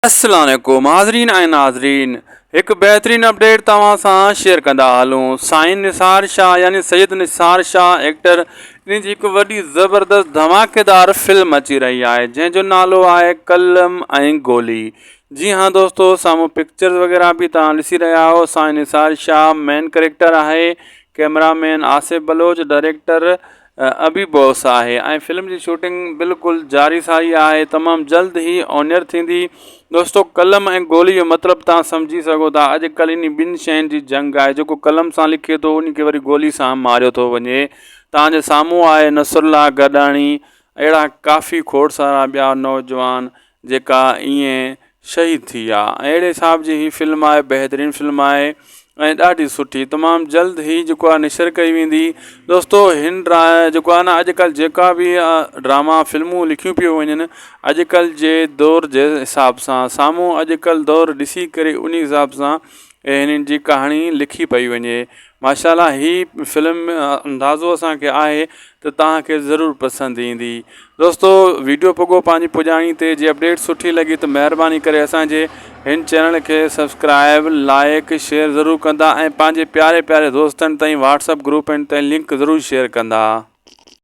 السلام عليڪم حاضرين ۽ ناظرين هڪ بهترين اپڊيٽ توهان سان شيئر ڪندا هلون سائين نثار شاهه يعني سيد نثار شاهه ايڪٽر ان جي هڪ وڏي زبردست ڌماڪيدار فلم اچي رهي آهي جنهن جو نالو آهي قلم ۽ گولي جي ها دوستو سامهون پڪچرز وغيره به توهان ڏسي رهيا آهيو سائين نثار شاهه مين ڪريڪٽر آهي camera man Asif Baloch director ابي بوس آهي ۽ فلم جي شوٽنگ بلڪل جاري ساري آهي تمام جلد هي آنيئر ٿيندي دوستو قلم ۽ گولي جو مطلب تان سمجهي سگهو ٿا اڄ ڪلهه انهي ٻن شين جي جنگ آهي جيڪو قلم سان لکي ٿو ان کي وري گولي سان ماريو ٿو وڃي تان جي سامهون آهي نصر الله گڏاڻي اهڙا ڪافي کوڙ سارا ٻيا نوجوان جيڪا ائين شهيد ٿي ويا ۽ اهڙي حساب جي هي فلم آهي بهترين فلم آهي ۽ ڏاڍي سٺي تمام جلد هي جيڪو آهي نشر ڪئي ويندي دوستو هن ڊرا جيڪو آهي نه اڄڪلهه جيڪا به ڊراما فلمون لکيون پيون وڃن اڄڪلهه جي دور جي حساب سان سامهون اڄڪلهه دور ڏسي ڪري ان حساب سان هنن جي ڪهاڻي لکي پئي وڃي ماشاء الله هي فلم اندازو اسان کي آهي ته توهان کي ضرور پسند ايندي دوستو ويڊيو پڳو پنهنجي پڄاڻي تي جي اپڊيٽ سٺي لڳي ته مهرباني ڪري اسان جي هن چينل کي سبسڪرائب لائڪ شيئر ضرور ڪندا ۽ پنهنجي پياري پياري دوستن تائين واٽس اپ گروپن تائين لنڪ ضرور شيئر ڪندا.